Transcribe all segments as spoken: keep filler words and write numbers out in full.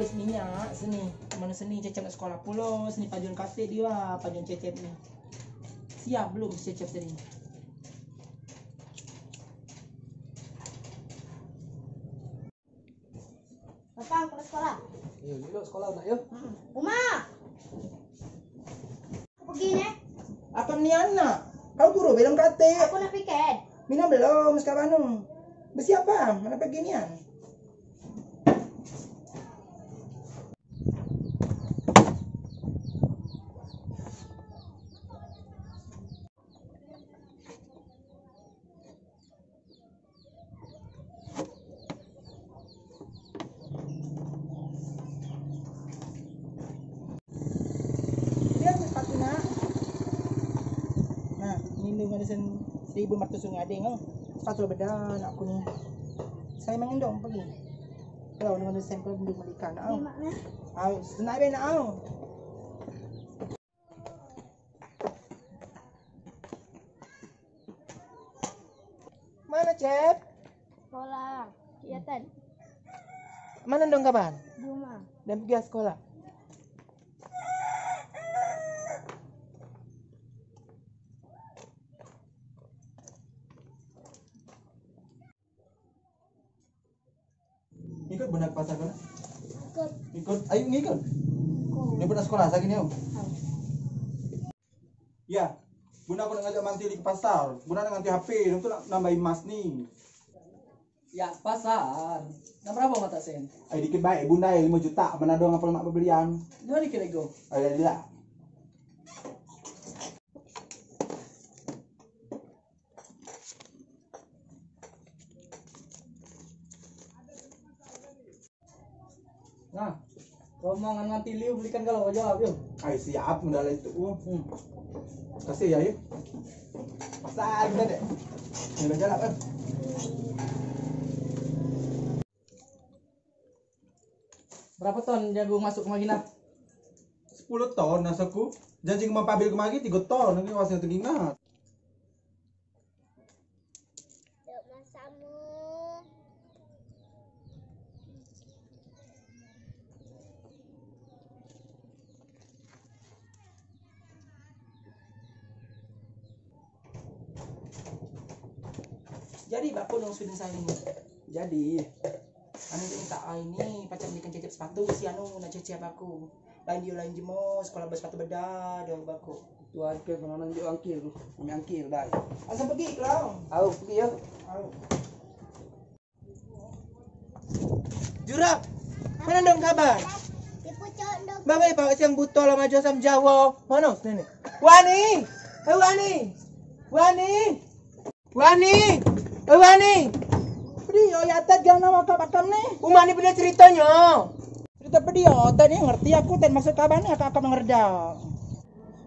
Minyak seni, mana seni Cecep nak sekolah pulo, seni pajon katik dia, pajon Cecep ni. Siap belum Cecep tadi? Papa, aku nak sekolah. Yo, duduk sekolah nak, yo. Hmm. Uma! Aku pergi ni. Apa ni anak? Kau guru belum kata. Aku nak piket. Minum belum sekarang nu. Bersiap bang, mana pergi ni an? Lihat sepatu nak. Nah, ini dengan desain seribu empat ratus sungai ada, oh. Sepatu beda anakku ni. Saya menggendong pergi. Kalau dengan desain kau gendong melikan, oh. Ni, Mak, nah. Au, senai be nak, au. Mana, Cep? Sekolah. Iya, Tan. Mana dong kaban? Di rumah. Dan pergi sekolah. Ngikut bunda ke pasar kau? Ngikut. Ngikut. Ayo ngikut. Ngikut. Ni bunda sekolah lagi ni, oh. Au. Ya, bunda aku nak ngajak manti ke pasar. Bunda nak nganti H P, tu nak nambahi emas ni. Ya, pasar. Nak berapa mata sen? Ai dikit bae, bunda ai lima juta, mana dong apa lemak pembelian. Dua dikit lego. Ai dah lah. Nah, rombongan nganti liu belikan kalau jawab, yuk. Ai siap, modal itu. Hmm. Kasih ya, yuk. Pasal kita deh. Ini jawab, eh. Berapa ton jagung masuk kemari, nah? Sepuluh ton, nasaku. Janji kemari pabil kemari tiga ton, lagi wasnya teringat. Dok masamu. Jadi, bako dong sudin saya ini. Jadi. Anu, dia minta ai ni, pacak belikan Cecep sepatu, si anu, nak Cecep aku. Lain dia lain jemo, sekolah bersepatu beda, dah bako. Tuan ke, kena nunjuk angkir tu. Kami angkir, dah. Asal pergi, kelau. Au, pergi, ya. Au. Jurap, mana dong kaban? Di pucuk dong. Babe, bawa siang butol sama jo sam jawo. Mana sini? Wani! Eh, Wani! Wani! Wani! Eh, Wani! Pedi, oh, ya, Tet, jangan nama akap-akap ni. Uma ni pedi ceritanya. Cerita pedi, oh, Tet, ni ngerti aku, Tet, maksud kaban ni, akap-akap ngerti.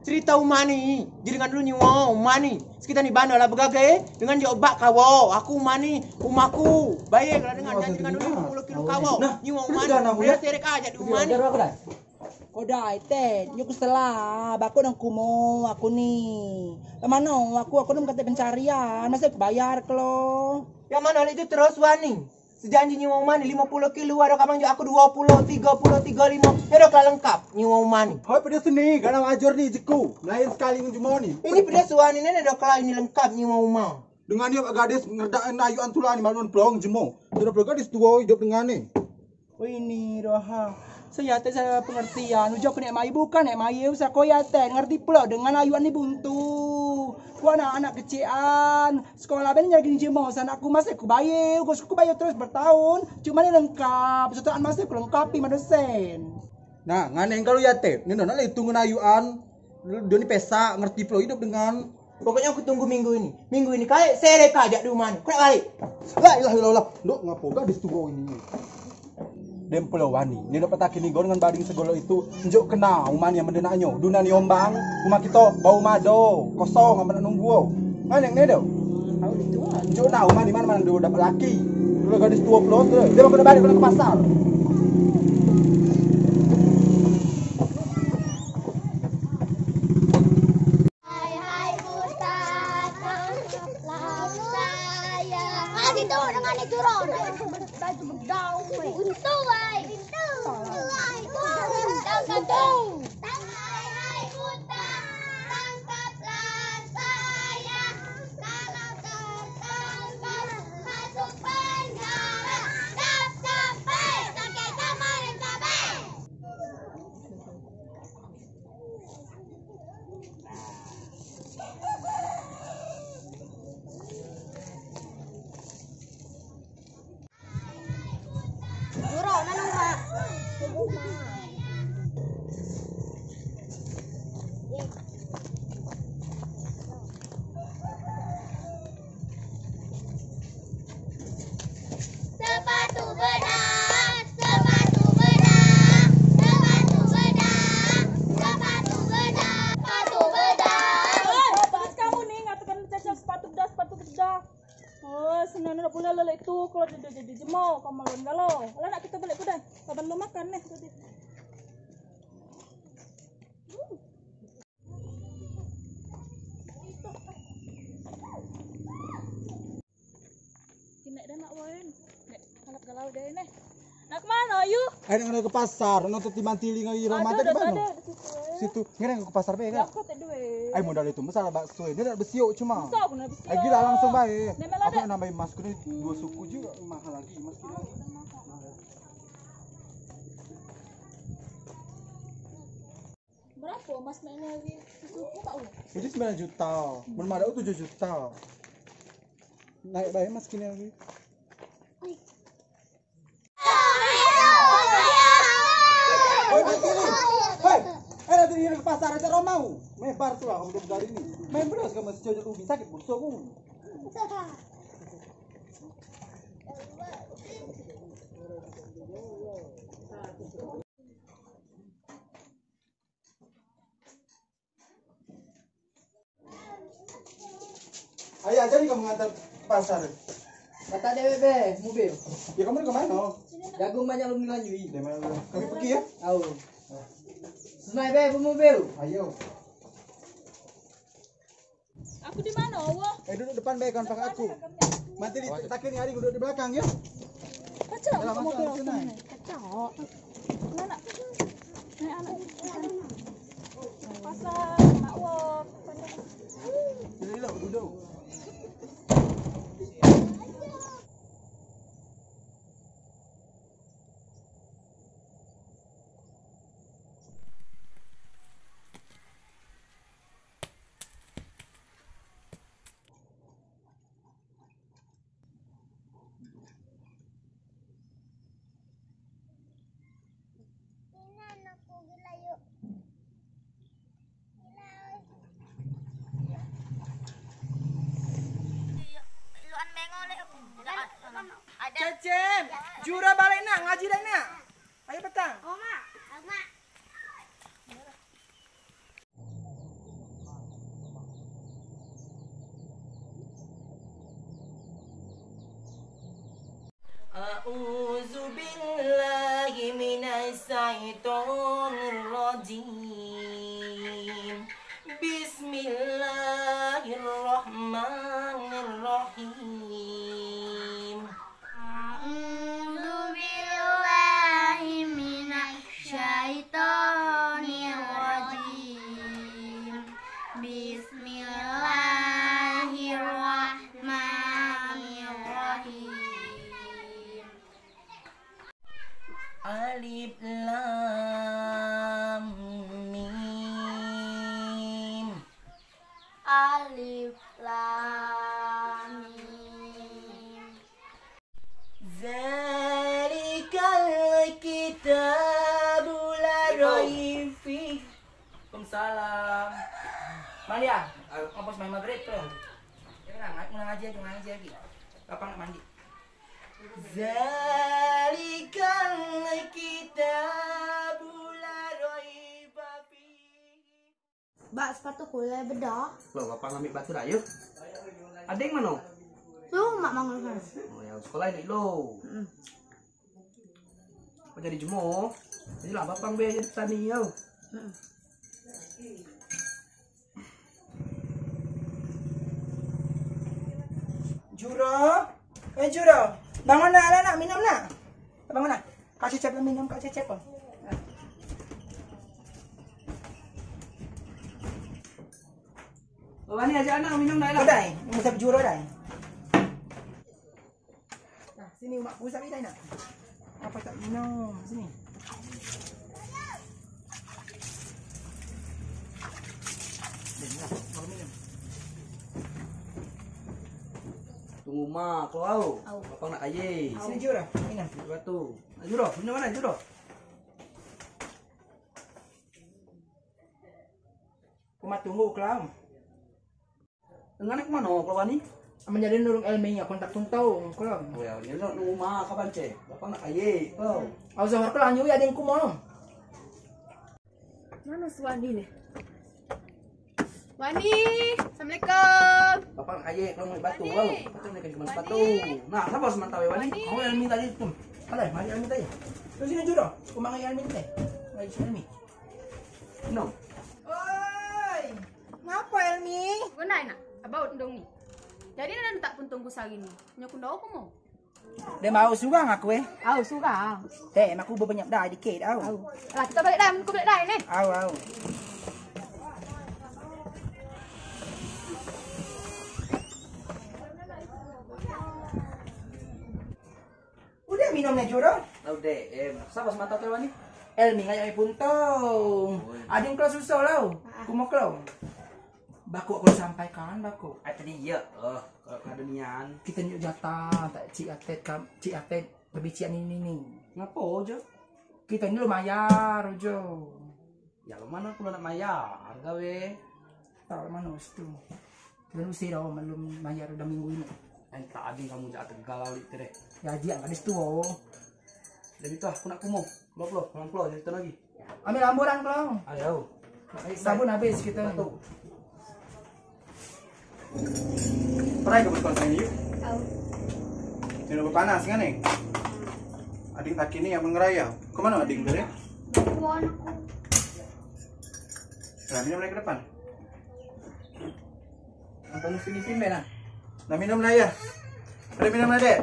Cerita uma ni, jadi dengan dulu nyu uma ni. Sekitar ni bana lah begagai, dengan dia obak kawo. Aku uma ni, umaku. Baik lah dengan, jadi dengan dulu lima puluh kilo kawo. Nah, nyu uma ni, dia serek aja di uma ni. Kodai, Tet, nyu kesela, bako nang kumo, aku ni. Kemana, aku, aku nang kata pencarian, masa aku bayar kelo. Yang mana itu terus, Wani? Sejanji nyu uma ni lima puluh kilo, ada kamang jo aku dua puluh, tiga puluh, tiga lima. Ada kela lengkap nyu uma ni. Hoi, pedi sini, kadang ajur ni jeku. Melain sekali nyu uma ni. Ini pedi suan ini, ada kela ini lengkap nyu uma. Dengan dia gadis ngerdak ayuan tulah ni malu pelong jemo. Sudah pula gadis tua hidup dengan ni. Oh, ini roha. Saya tak salah pengertian. Ujar aku nek mai bukan nek mai, usah koyak, Tet. Ngerti pula dengan ayuan ni buntu. Ku anak-anak kecilan. Sekolah ben nyari gini jemo, sana aku masih ku bayar, ku, ku bayar terus bertahun. Cuma ni lengkap, setelah masih ku lengkapi mana sen. Nah, nganeng kalau ya, Tet. Ni nak tunggu ayuan. Dia ni pesa, ngerti pula hidup dengan. Pokoknya aku tunggu minggu ini. Minggu ini kaya, serek aja di uma ni. Kena balik. La ilaha illallah. Dok, ngapo gadis tua ini? Dem pula Wani. Ni dok petak ini gor dengan bading segala itu. Njuk kena uma ni yang mendenaknyo. Duna ni ombang. Uma kita bau mado. Kosong, apa nak nunggu? Mana yang nedo? Njuk na uma ni mana, mana dulu dapat laki. Dulu gadis tua pula tu. Dia mau kena balik, kena ke pasar. Hai, hai, Ustaz, tolong saya. Ah, situ dengan itu, Ron. Untung, hai. Untung. Tangkap, hai buta, tangkaplah saya. Kalau tertangkap, masuk penjara. Dap sampai, sakit kemarin sampai. Guru, mana, Mak? Sepatu bedah, sepatu bedah, sepatu bedah, sepatu bedah, sepatu bedah. Hei, bagus kamu ni, ngatakan cecep sepatu bedah, sepatu bedah. Oh, senang nak pula lelek tu, kalau dia jadi jemau, kamu malu kalau. Alah, nak kita balik ke dah. Kapan lu makan ni tadi? Kine dah nak wan. Nek, kalap galau deh neh. Nak ke mano, yu? Ai, nak ke pasar, nonton timun teli ngan ira mata ke mano? Situ. Ngereng ke pasar be, kan? Ai, modal itu, masalah bakso, ini nak besiuk cuma. Ai, gila, langsung bae. Aku nak nambahi emas ku ni dua suku juga, mahal lagi emas ku ni. Berapa emas naik ni lagi? Sesuku tak, Ul? Itu sembilan juta. Belum ada, oh, tujuh juta. Naik bae emas kini lagi. Hei, Mas Kini. Hei, eh, nanti dia ke pasar aja rumahmu. Mebar tu lah, kamu dari ini. Main beras kamu, masih jauh ubi, sakit perut kamu. Ayah, jadi kamu ngantar ke pasar? Kata dewek be, mobil. Ya, kamu ke mano? Jagung banyak lum dilanjui. Di mano? Kami pergi ya? Au. Senai be, mobil. Ayo. Aku di mano, wo? Eh, duduk depan be, kawan pakai aku. Nanti di takin hari duduk di belakang, ya? Kacau, dalam mobil aku ni. Kacau. Anak. Anak. Pasal, nak wo. Duduk, duduk. Ina, anakku gila, yuk. Gila, oi. Luan mengo le. Ada. Cecep, Jura balik nak, ngaji dah nak. Ayo petang. Oma, Oma. أعوذ بالله من الشيطان الرجيم. بسم الله الرحمن الرحيم. أعوذ بالله من الشيطان الرجيم. بسم الله الرحمن الرحيم. ألف لام ميم. ألف لام ميم. ذلك الكتاب لا ريب فيه. Waalaikumsalam. Mana dia? Ayo, ngapo main maghrib tu? Ya, nak, nak ngaji lagi, nak ngaji lagi. Kapan nak mandi? ذلك الكتاب لا ريب فيه. Bak, sepatuku le bedah. Lo, bapa ngambi batu dah, yuk. Ading mano? Tu, mak bangun kan. Oh, ya, sekolah ini lo. Mm-mm. Apa jadi jemo? Jadi lah, bapa ngambi aja tani, yo. Mm-mm. Jura, eh, Jura, bangun nak, nak, nak, minum nak. Bangun nak. Kak Cecep minum, Kak Cecep. Oh. Wani, ajak anak minum dai lah. Dai, minum sapu jurus dai. Nah, sini mak pusat dai nak. Apa tak minum? Sini. Tunggu mak, kau au. Au. Bapak nak kaya. Sini jurus, minum. Batu. Jurus, minum mana jurus? Kuma tunggu kelam. Dengan aku mano, kelam ni? Amen jadi nurung Elmi, aku tak tuntung kelam. Oh ya, dia nak nunggu mak kapan cek? Bapak nak kaya, kau. Au Zohor kelam, nyui ading kuma. Mana si Wani ni? Wani, assalamualaikum. Bapak nak kaya, kelam batu, Wani. Kau. Bapak nak kaya sepatu. Wani. Nah, siapa semantau, Wani? Wani. Kau Elmi tadi tu. Alah, mari Elmi tadi. Terus sini jurus. Kuma ngai Elmi tadi. Mari sini Elmi. No. Oi, ngapa Elmi? Gunai nak, abau ndong ni. Jadi na tak pun tunggu sehari ni. Nyo kundau aku mau. Deh, mau surang aku eh. Au, surang. Deh, aku bebenyap dah dikit au. Au. Lah, kita balik dah, aku balik dah ni. Au, au. Udah minum ni jurus? Udah, em. Siapa semantau tu Wani? Elmi ngai ai puntung. Oi. Ading kelam susah lau. Ah. Kuma kelam. Baku aku sampaikan, baku. Ai tadi ya. Oh, kalau kada nian. Kita ni jatah, tak cik atet kam, cik atet lebih cik ni ni ni. Ngapa je? Kita ni lu mayar je. Ya, lu mana aku nak mayar, gawe. Tak, lu mana tu? Kita lu sih dah belum mayar udah minggu ini. Entah ading kamu jak tegal alik tu deh. Ya, dia habis tu, oh. Jadi tu aku nak kumu. Pulau, pulau, pulau, pulau, jadi tu lagi. Ambil amburan, pulau. Ayo. Sabun habis kita. Satu. Pernah ikut konser ini, yuk? Tahu. Ini udah panas kan nih? Ading tak ini yang mengerayau. Kemana ading tadi? Bukan aku. Nah, minum lagi ke depan. Nonton Upin Ipin be nah. Nah, minum nah ya. Ada minum nah dek.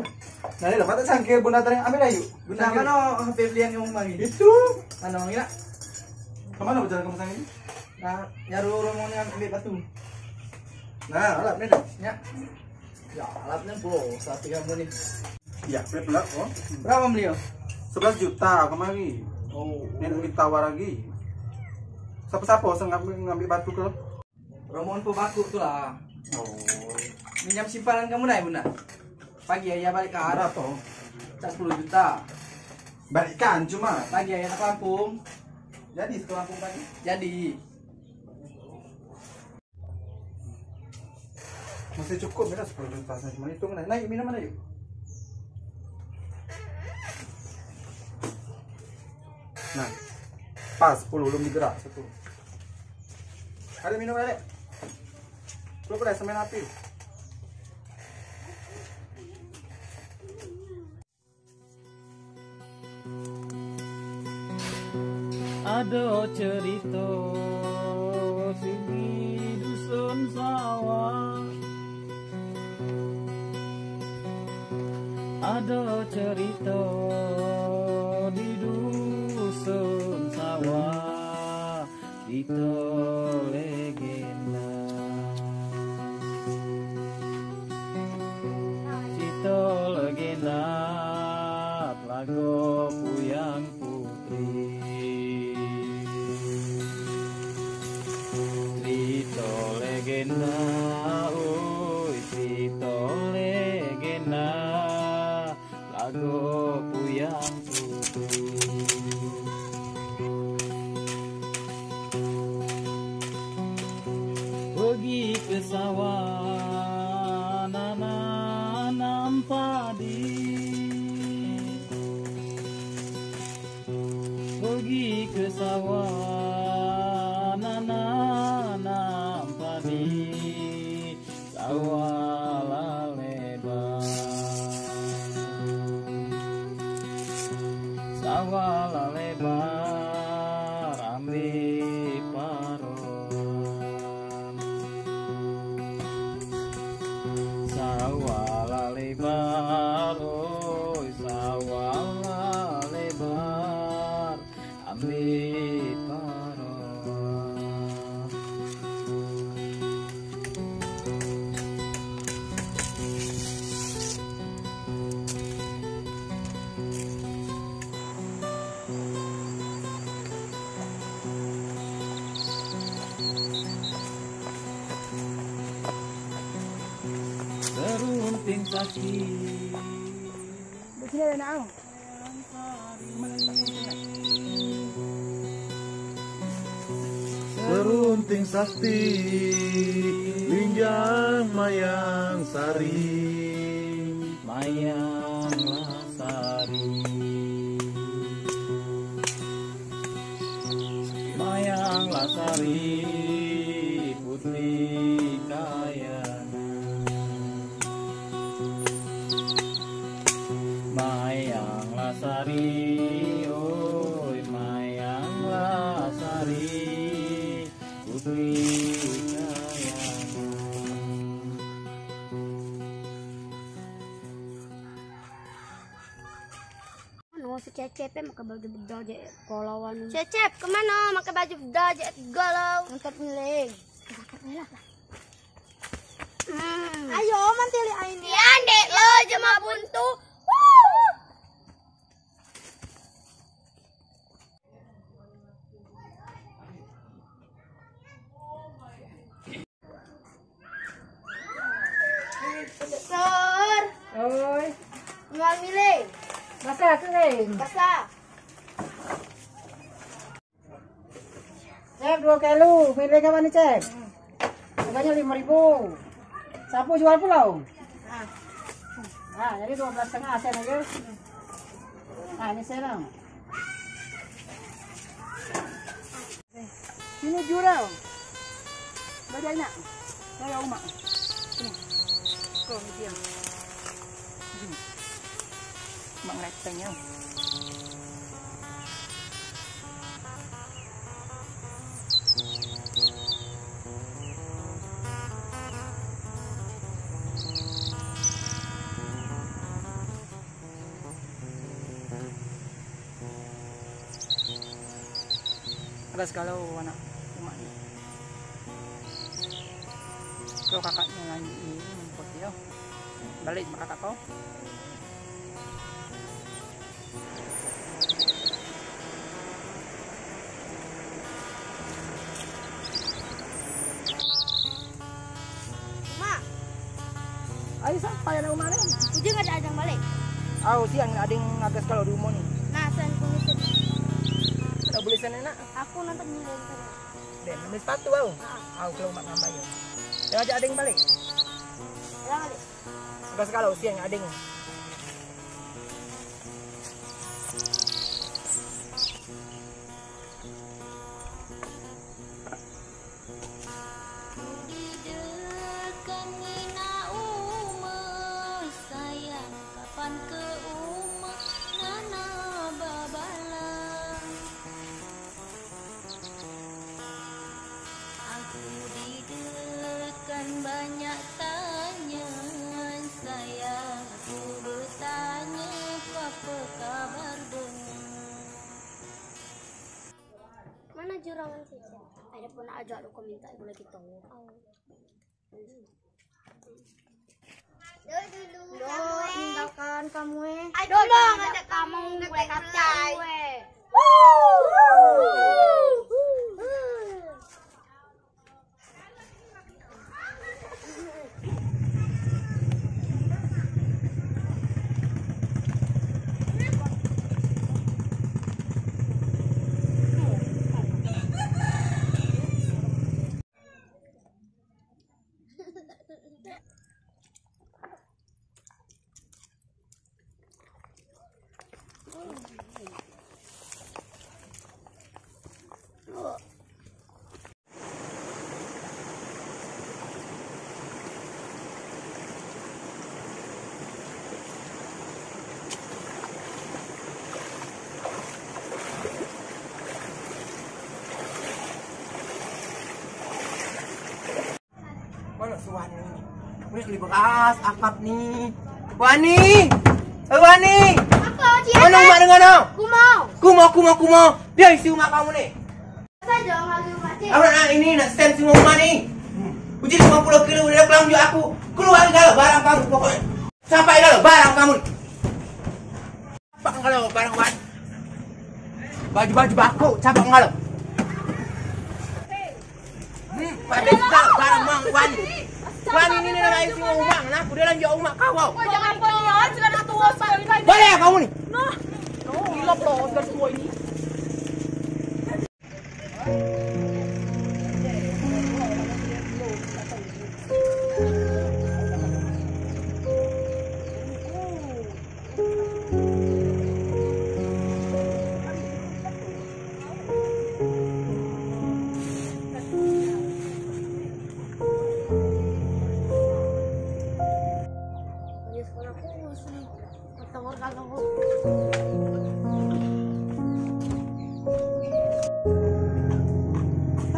Nah, ini lah, mata cangkir bunda tadi ambil ayu. Bunda cangkir. Mana H P belian kamu kemari? Itu. Mana orang nak? Kemana berjalan kamu sang ini? Nah, nyaru rombongan ambil batu. Nah, alap ni dah. Ya. Ya, alap ni puluh satu kamu ni. Ya, boleh pula, oh. Berapa beli, oh? Sebelas juta kemari. Oh. Ni duit tawar lagi. Siapa-siapa usah ngambil, ngambil batu ke? Rombongan pun baku tu lah. Oh. Minjam simpanan kamu dah, Bunda? Pagi ya, ya balikkan. Berapa? Cas sepuluh juta. Balikkan cuma. Pagi ya, ya ke Lampung. Jadi ke Lampung pagi? Jadi. Masih cukup, kita sepuluh juta saja. Cuma hitung, naik, naik, minum mana yuk? Nah, pas sepuluh, belum digerak satu. Ada minum, ada. Belum pernah semain api. Ado cerita sigi dusun sawah. Ado cerita di dusun sawah. Cerita legenda. Cerita legenda Telaga Puyang Putri. Cerita legenda, oi, cerita legenda. Lagu Puyang Putri. Pegi ke sawah nanam padi. Pegi ke sawah nanam padi. Sawah la lebar, sawah la lebar, ambi paron. Sawah la lebar, oi, sawah la lebar, ambi paron. Sakti. Serunting sakti, linjang mayang sari. Mayang lasari. Mayang lasari, putri kayangan. Mayang lasari, oi, mayang lasari, putri kayangan. Anu, si Cecep makai baju bedor je galau anu. Cecep, kemano makai baju bedor je galau? Nangkep ngiling. Hmm. Ayo, mantili aini. Ya, dek lo, jema buntu. Wuh. Sor. Oi. Ngiling. Basa kering. Basa. Cep, dua kilo, miling ke mano, Cep? Harganya lima ribu. Sapu jual pulo. Ah, jadi dua belas setengah sen aja. Ah, ini sen. Sini jurang. Bajai nak. Saya uma. Sini. Kau ni dia. Sini. Mak ngereteng ya. Agas kalau anak uma ni. Kalau kakaknya lagi ni, ngumpet dia. Balik sama kakak kau. Uma. Ayo, sampai anak uma ni. Ujung ada adeng balik. Au, sian adeng agas kalau di uma ni. Nah, sen ku nitip. Ada beli sana, nak? Aku nonton di sana. Deh, beli sepatu au. Ah. Au, kalau mak ngambai ya. Ya, ajak adeng balik. Ya, balik. Agas kalau sian adeng. Ku didekan ngena uma, sayang, kapan ke uma ngena babala. Aku didekan banyak tanya, sayang, ku bertanya, apa kabar denga. Mana jurang sini? Ada pun aja lu komentar boleh kita. Dok, tinggalkan kamu, eh. Ayo, dong, ajak kamu, gue kacau, eh. Mana si Wani? Boleh beli beras, akap ni. Wani! Eh, Wani! Apa, Cik? Mana umat dengan no? Kumo. Kumo, kumo, kumo. Dia isi umat kamu ni. Apa nak ini, nak stand semua umat ni. Hmm. Uji lima puluh kilo, udah kelam juga aku. Keluar dalam barang kamu pokoknya. Sampai dalam barang kamu ni. Pak, kalau barang wan. Baju-baju baku, cabak kalau. Hmm, pada barang mang wan. Wani ini nama isi uma, nah, udah lanjut uma kau. Wah, jangan kau ni, ah, sudah tua sekali. Balik kau ni. Nah. Gila, bos, sudah tua ini.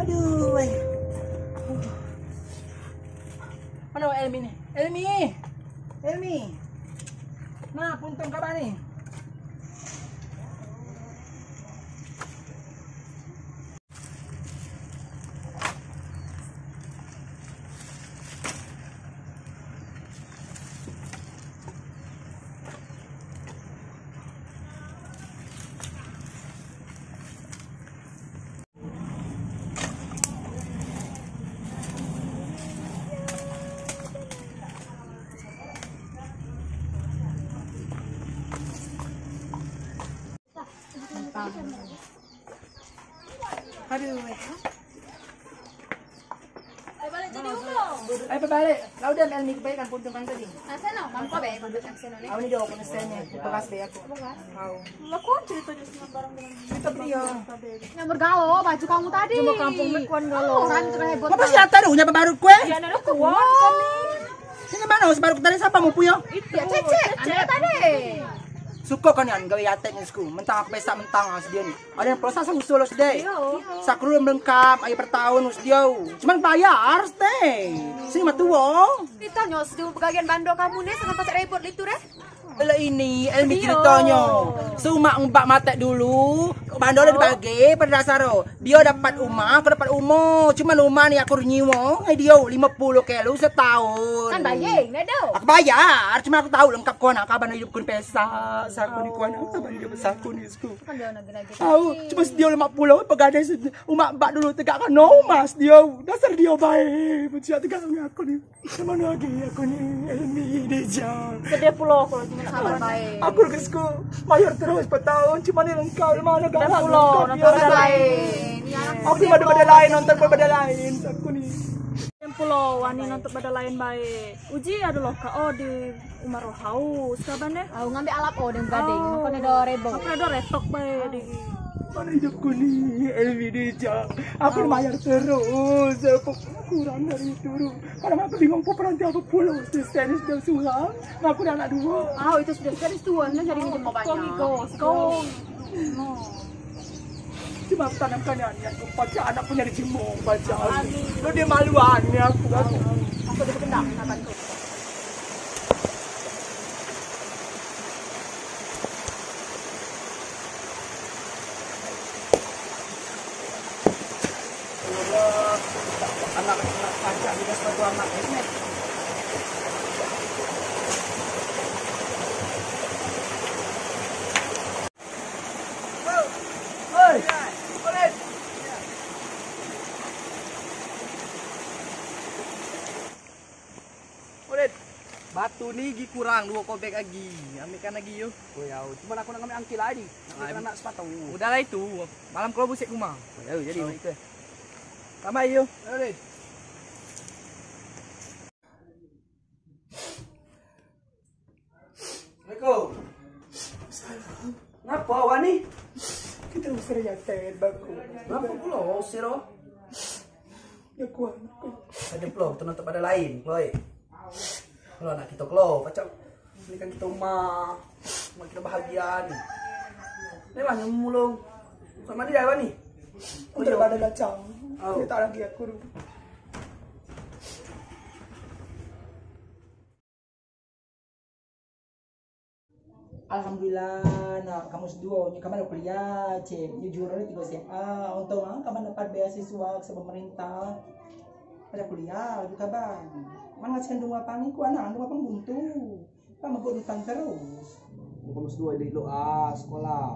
Aduh, weh. Mana Elmi ni? Elmi! Elmi! Nah, puntung kau bah ni. Aduh, weh. Ayo, balik. Lau dem Elmi kebaikan puntung kang tadi. Asal no, mampu be, puntung kang seno ni. Awan ni dia, aku nesen ni. Bekas be aku. Bekas? Au. Lah, kau cerita di sini barang dengan cerita beliau. Yang bergaul, baju kamu tadi. Cuma kampung mekuan galau. Oh, orang terakhir buat. Apa sih taruhnya baru kue? Ya, nak kuat kami. Sini mana, baru tadi siapa mau puyo? Iya, Cecep. Cecep. Anda tadi. Suka kan yang gawe yatek ni suku. Mentang aku pesa mentang ah sedia ni. Ada yang proses usul sedia. Iya. Sakru melengkap, ayo per tahun sedia. Cuman bayar stay. Sini mah tuo. Kita nyos tu bagian bando kamu ni sangat pasak repot itu deh. Bela ini, Elmi ceritanya. Seumak ngebak matek dulu, bando le dibagi pada dasar tu. Dia dapat uma, aku dapat uma. Cuman uma ni aku nyewa, eh dia lima puluh kilo setahun. Kan bayar, nak tu. Aku bayar, cuma aku tahu lengkap kau nak kabar hidup kun pesa. Saku ni kau nak kabar hidup saku ni suku. Kan dia nak gila-gila. Tahu, cuma sedia lima puluh, pegadai se-, uma bak dulu tegak kan, no mas dia. Dasar dia baik, mencak tegak dengan aku ni. Mana lagi aku ni, Elmi, Dija. Sedih pulo kalau cuma sabar baik. Aku ke suku, bayar terus per tahun, cuma ni lengkap, mana galak pulo, lengkap, nak dia orang lain. Aku ni ada benda lain, nonton benda lain, aku ni. Yang pulo, wani nonton benda lain baik. Uji ada loka, oh, di Umar Rohau, siapa ni? Au, ngambil alap, oh, dan gading, makanya ada rebong. Apa ada retok baik, di. Mana hidupku ni, Elmi, Dija. Aku bayar terus, apa kurang dari itu. Kadang aku bingung, apa peranti apa pulo, sudah serius, sudah suha. Nah, aku dah anak dua. Ah, itu sudah serius tuan, nah, jadi minjem banyak. Kau, kau. No. Cuma aku tanamkan yang, yang keempat, ya, anak punya dijemur, baca. Amin. Lo dia maluan, ya, aku, aku. Aku dah berkendak, tangan kau. Anak, anak pacak juga sepatu anak ini. Hei, Olet. Batu ni gi kurang dua kobek lagi. Ambilkan lagi yo. Oh ya, cuma aku nak ambil angki lagi. Nak ambil anak sepatu. Udahlah itu. Malam kalau busik rumah. Oh ya, jadi itu. Tambah yo. Olet. Assalamualaikum. Salam. Ngapa awak ni? Kita usir yatim baku. Ngapa pula usir, oh? Ya kuat. Ada pula, kita nonton pada lain, Chloe. Kalau anak kita, Chloe, pacak belikan kita rumah, buat kita bahagia ni. Ni lah yang mulung. Sama dia, awak ni? Untuk pada lacang. Oh. Kita lagi aku dulu. Alhamdulillah, nah, kamu seduo, nyu kaman kuliah, cek, nyu juru tiga S M A, untung, ah, kaman dapat beasiswa dari pemerintah. Pada kuliah, juga bang. Mana ngasih kandung apa ni, ku anak kandung apa buntu. Kamu buat utang terus. Kamu seduo di lo, ah, sekolah.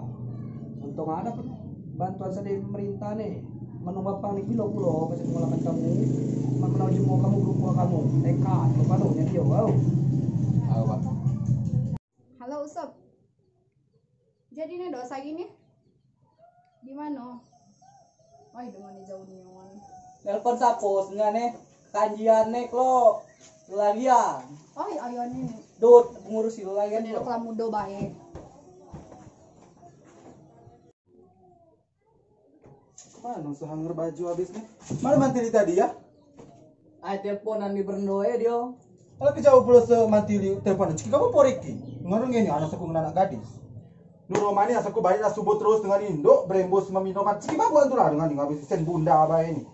Untung ada bantuan dari pemerintah ni. Anak bapang ni gilo pulo, pasti mengalahkan kamu. Mak menau jemo kamu, berubah kamu. Nekat, lupa tu, nyadi, wow. Halo, Pak. Halo, Usop. Jadi ne dosa gini? Di mano? Oi, dengan ni jauh ni, wan. Nelpon sapo, sengah ne. Kanjian ne, klo. Lalian. Oi, ayo ni. Dot, pengurus si lalian. Jadi lo kelam mudo bae. Kemano sehanger baju habis ni? Mana mantili tadi ya? Ai teleponan di berendo e dio. Kalau ke jauh pulo semantili teleponan. Ciki kamu poriki. Ngarung ini anak saku ngenanak gadis. Nuromani anak saku baliklah subuh terus dengan induk berembus meminum obat. Ciki babu antulah dengan ini habis sen bunda apa ini.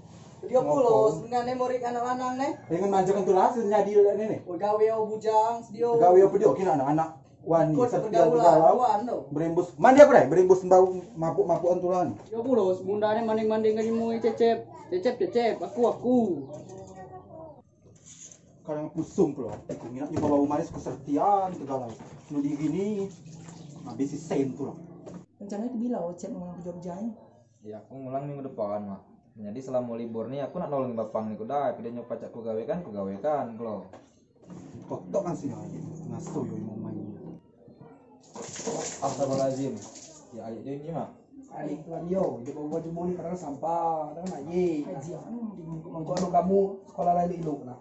Dio pulo dengan ne morik anak lanang ne. Dengan manjakan tulah senyadi ini. Oh, gawe o bujang dio. Gawe apa dio kira anak-anak. Wani, ikut setiap pergaulan, galau, wan, tu. Berimbus, mandi aku dai, berimbus bau mapuk-mapuk antulan. Ya pulo, bunda ne manding-manding ngani mui cecep, cecep, cecep, aku, aku. Kadang pusung pulo, aku minat nyoba bau manis kesertian segala. Nudi gini, habis sen pulo. Rencana itu bila Ocep mau ke Jogja ini? Ya, aku ngulang minggu depan, Mak. Jadi selama libur ni aku nak nolong bapang ni ku dai, pide nyo pacak ku gawekan, ku gawekan, klo. Tok tok kan sini aja. Ngaso yo mau main. Astagfirullahaladzim. Ya, ayo dia ni, Mak. Adik tuan yo, dia bawa baju moni kadang sampah, kadang nak ye. Kau anak kamu sekolah lain elok nah.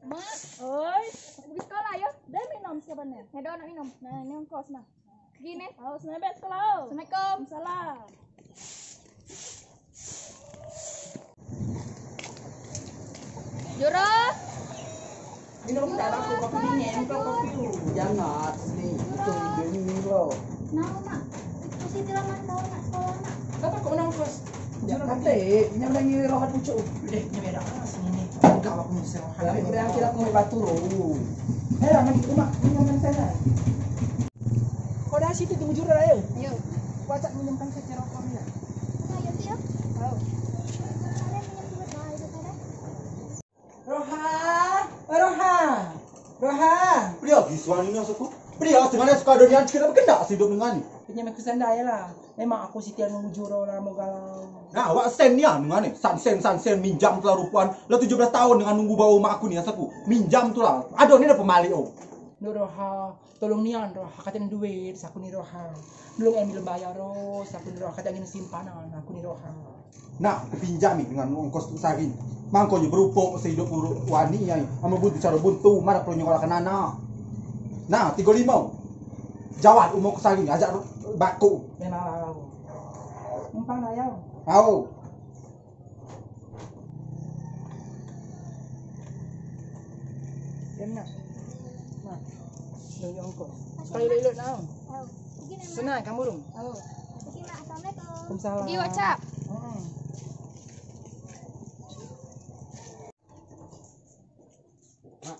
Mak, oi, pergi sekolah yo. Dah minum siapa nih? Ada anak minum. Nah, ini ongkos nah. Gini. Halo, assalamualaikum. Assalamualaikum. Salam. Juro. Ini aku tak ada kopi ni, ini kopi. Jangan, sini. Itu ini lo. Nah, Mak. Itu si Tira Mak, tahu nak sekolah nak. Kata kau nang kos. Jangan kata, ini lagi rohat pucuk. Eh, ini beda. Sini ni. Kau aku ni serohat. Kami kira kira aku mau batu roh. Eh, anak itu Mak, ini yang saya. Kau dah situ tunggu jurang ayo. Ayo. Kau ajak minum kan saya cerok kau ni. Ayo, ayo. Ayo. Roha, Roha, Roha. Pria, gisuan ini asaku. Pria, dengan suka ada nian, kita berkendak hidup dengan ni. Punya mek kusandai lah. Memang aku setia nunggu juro lah, mau galau. Nah, awak sen nian dengan ni. Sansen, sansen, minjam tulah rupuan. Lah tujuh belas tahun dengan nunggu bawa mak aku ni, asaku. Minjam tulah. Ada ni dah pemalik, oh. Duh, Roha. Tolong nian roh, kata duit, saku ni roh. Belum ambil bayar roh, saku ni roh, kata angin simpanan, aku ni roh. Nah, kupinjami dengan ongkos tu sehari. Mangkonyo berupok sehidup uruk wani ai. Ama buntu cara buntu, mana perlu nyekolah ke nana. Nah, tiga lima. Jawat umur ku sehari, ajak ru-, baku. Memang lah. Numpang lah, yau. Au. Yan na. Na. Dong yong ko. Sekali dulu na. Senang kamu dong. Assalamualaikum. Waalaikumsalam. Di WhatsApp. Hmm. Mak,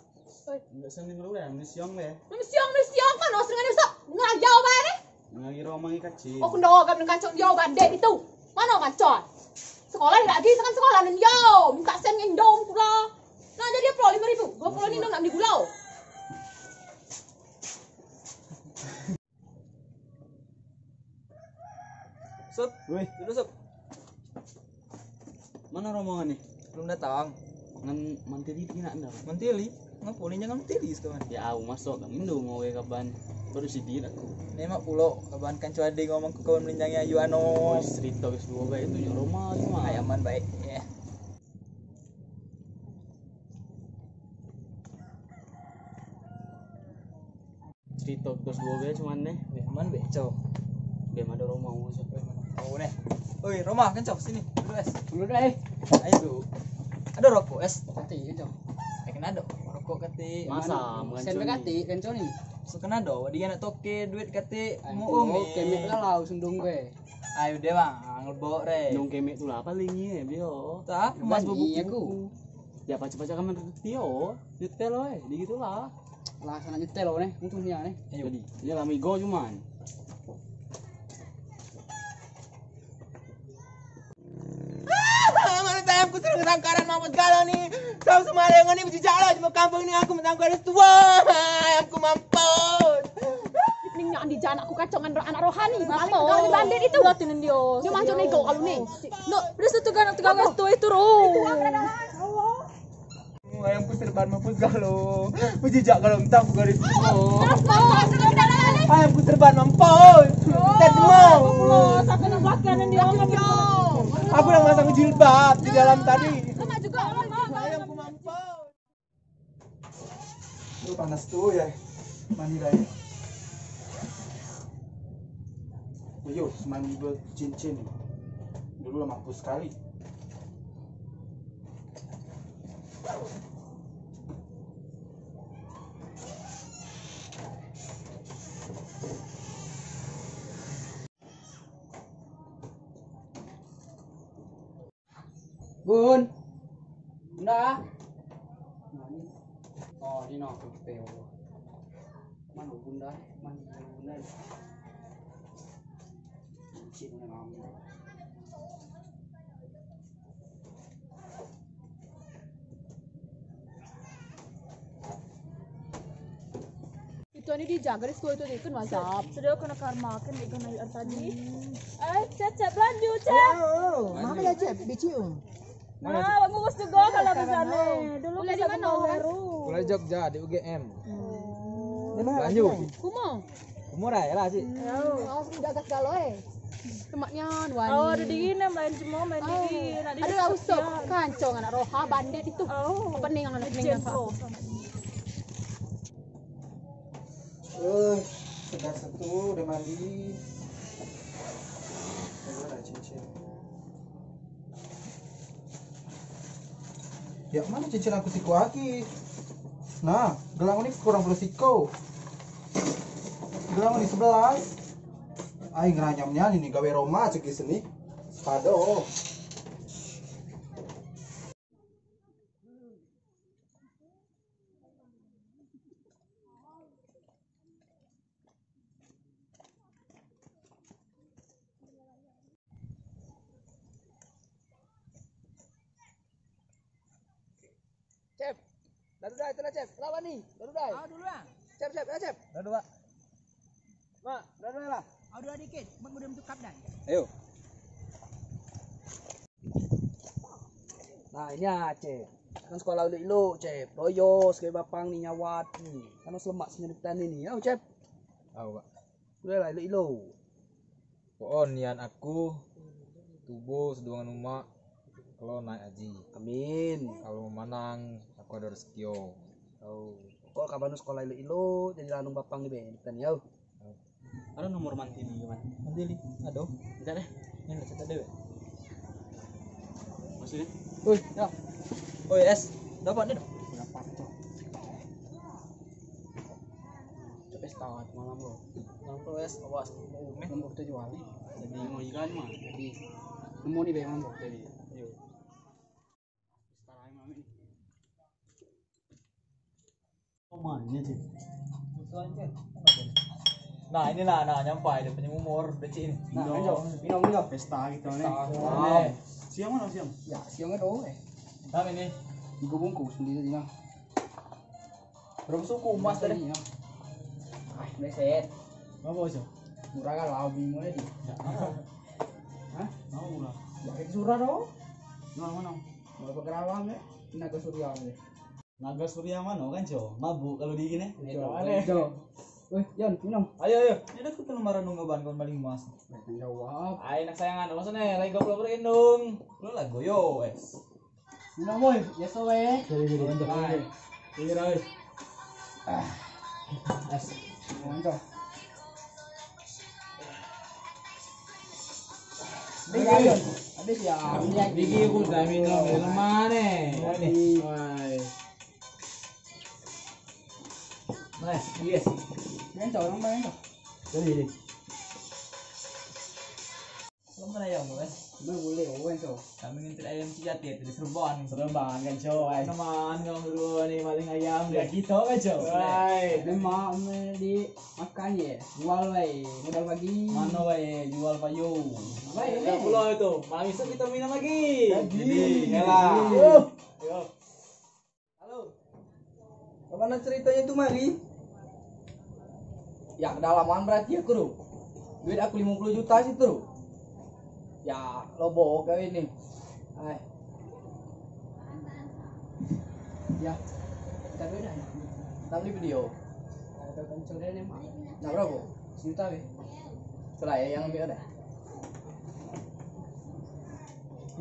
oi. Nggak seneng lu ya, misiong deh. Misiong, misiong, kan, oh, seneng ada besok. Nggak jauh, Pak, deh. Nggak ngira omong ikat sih. Oh, kena gam dengan cok dia, Pak, dek itu. Mana kan, cok? Sekolah lagi, sekarang sekolah, nen, yo. Minta sen ngendong pula. Nah, jadi apa, lima ribu? Dua puluh ni, nak beli gula. Sup. Weh. Duduk, Sup. Mana rombongan ni? Belum datang. Ngan mantili di nak enda? Mantili? Ngapo ni jangan mantili sekarang? Ya, au masuk kang Indo mau ke kaban. Baru sidi aku. Ni mak pulo kaban kan cuade ngomong ku kawan melinjang ya Yuano. Oh, cerita ke dua baik itu ya Roma cuma. Ayaman baik. Ya. Cerita kos dua be cuman ne. Be, aman be, cok. Be, mado Roma mau cok. Oh, ne. Oi, Roma, kencok sini. Dulu es. Dulu deh. Ayo dulu. Ada rokok es? Kati, kencok. Eh, kena ada rokok kati. Masa, sen be kati, kencok ni. So kena ada, dia nak toke duit kati. Mau umi. Oke, mik lah langsung dong be. Ayo deh bang, ngelbok re. Nong kemek tu lah paling ye, bio. Tak, mas bubu aku. Ya paca-paca kaman tio, nyetel oi, di gitulah. Lah sana nyetel oi ne, untung nia ne. Ayo. Jadi, ini lah migo cuman. Ah, mana tayang ku sering tangkaran mamat galo ni. Tahu semua yang ni bejijak lah, cuma kampung ni aku mentangkaran tua. Ayam ku mampus. Ning Andi, jangan aku kacau dengan anak rohani. Paling kau bandit itu. Dia macam nego kalau ni. No, terus itu kan, itu kan, itu, itu, oh. Ayam ku serban mampus galo. Menjijak kalau entah ku garis. Ayam ku serban mampus. Tet mau. Aku dah masang jilbab di dalam tadi. Ayam ku mampus. Duh, panas tuh ya. Mandi dah ya. Ayo, mandi buat cincin. Dulu lah mampus sekali. Bun. Bunda. Oh, ini no, aku teo. Mana Bunda? Mana Bunda? Cincin yang ambil. Itu ini dijaga di situ, itu kan WhatsApp. Sudah kena karma kan, dia kena air tadi. Eh, Cep, Cep, lanjut, Cep. Oh, mana ya, Cep? Biciu. Nah, bagus juga kalau di sana. Dulu di mana? Kuliah Jogja, di U G M. Lanjut. Kumo. Kumo dah ya lah, sih. Oh, sudah gas galo, eh. Tempatnya wani. Oh, ada di sini, main semua, main di sini. Ada lah usop. Kancong anak roha, bandit itu. Oh. Apa nih yang anak nih? Eh, sudah satu, udah mandi. Coba dah cincin. Ya, mana cincin aku siku aki? Nah, gelang ini kurang puluh siku. Gelang ini sebelas. Ai, ngeranyamnya ini gawe Roma cek di sini. Sepado. Cep, dah dudai, dah, Cep. Lawan ni, dah dudai. Ah, dulu ah. Cep, Cep, ya, Cep. Dah dua. Mak, dah dua lah. Au dua dikit, buat mudah untuk kapdan. Ayo. Nah, ini ah, Cep. Kan sekolah ilo-ilo, Cep. Loyo, sebagai bapang ni nyawat ni. Kan selemak senyalitan ini. Au, Cep. Au, Pak. Udah lah, ilo-ilo. Poon nian aku, tubuh sedungan umak, kalo naik haji. Amin. Kalo manang, aku ada rezeki, oh. Oh. Kalo kaban sekolah ilo-ilo, jadi lanung bapang ni be, bukan ya? Ada nomor manti ni, Iwan? Manti ni, ada. Minta deh. Ini lah, cerita deh. Maksudnya? Oi, ya. Oi, Es, dapat ni dah. Dapat tu. Sampai setengah malam lo. Malam lo, Es, awas. Mau umeh. Nombor tujuh kali. Jadi mau ikan mah. Jadi nemu ni be nombor jadi. Ayo. Nah, inilah, nah, nyampai dia punya umur, dia cik ini. Nah, minum, minum, minum. Pesta kita ni. Pesta. Wow. Siang mana siang? Ya, siangnya doang eh. Nah, ini. Tiga bungkus sendiri, nah. Berapa suku emas tadi? Iya. Ah, meleset. Berapa, Cok? Murah kan, lebih mulai di. Ya. Hah? Mau lah. Ya, itu surah dong. Nah, mana? Mau ke Kerawang ya? Naga Surya ya. Naga Surya mana kan, Cok? Mabuk kalau di gini. Itu aneh. Weh, Jon, minum. Ayo, ayo. Ini dah ketemu marah nunggu ban kon paling emas. Jawab. Ai, anak sayangan, maksudnya lagi goblok lagi nung. Lu lah goyo, wes. Minum, boy. Yes, boy. Sorry, sorry. Mantap, boy. Ini, boy. Ah. Yes. Mantap. Habis ya, Jon. Habis ya. Bigi pun tak minum, minum mana? Habis. Wah. Nice, yes. Mantap, orang main tu. Sorry, sorry. Belum pernah ya, Bang, eh? Belum boleh, Bang, tu. Kami ngintir ayam si Jati, di Serban. Serban, kan, coy. Teman, kamu berdua ni, maling ayam, ya, deh. Kita, kan, coy. Hai. Ini mak, mak di makan ya. Jual, wai. Modal pagi. Mana, wai? Jual payu. Wai, ya, eh. Pulau itu. Malam esok kita minum lagi. Lagi. Jadi, yalah. Yo. Yo. Halo. Bagaimana ceritanya itu, Mali? Ya, kedalaman berarti aku tu. Duit aku lima puluh juta situ. Ya, lobo kau ini. Ai. Ya. Kita beli dah. Kita beli video. Ada kan sore ni, Mak. Nak berapa? Sejuta, weh. Itulah ya, yang ambil dah.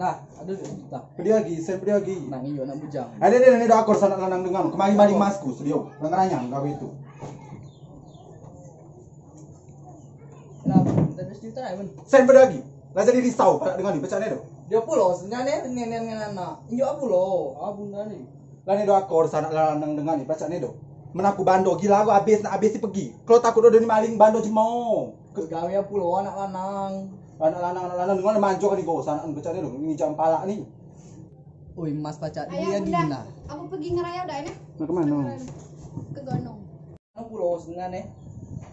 Nah, ada duit sejuta. Pedih lagi, sen pedih lagi. Nah, ini juga nak bujang. Ada dia, ini dah akor sanak lanang dengan. Kemari mari masku, sedia. Ngeranyang gawe itu. Kenapa? Minta duit sejuta, ya, Ben? Sen pedih lagi. Lah jadi risau, parak dengan ni, pecah ni tu. Dia pulo, sebenarnya, ni, ni, ni, ni, ni. Injuk pulo. Ah, bunda ni. Lah ni do akor sanak lanang dengan ni, pacak ni do. Men aku bando gila aku abis, nak abis si pegi. Kalau takut do ni maling bando jemo. Gawe pulo anak lanang. Anak lanang, anak lanang dengan manjok ni go sanak ni, pacak ni do. Ni jam palak ni. Oi, Mas pacak dia gila. Aku pegi ngerayau dah ni. Nak ke mano? Ke gunung. Anak pulo dengan ni.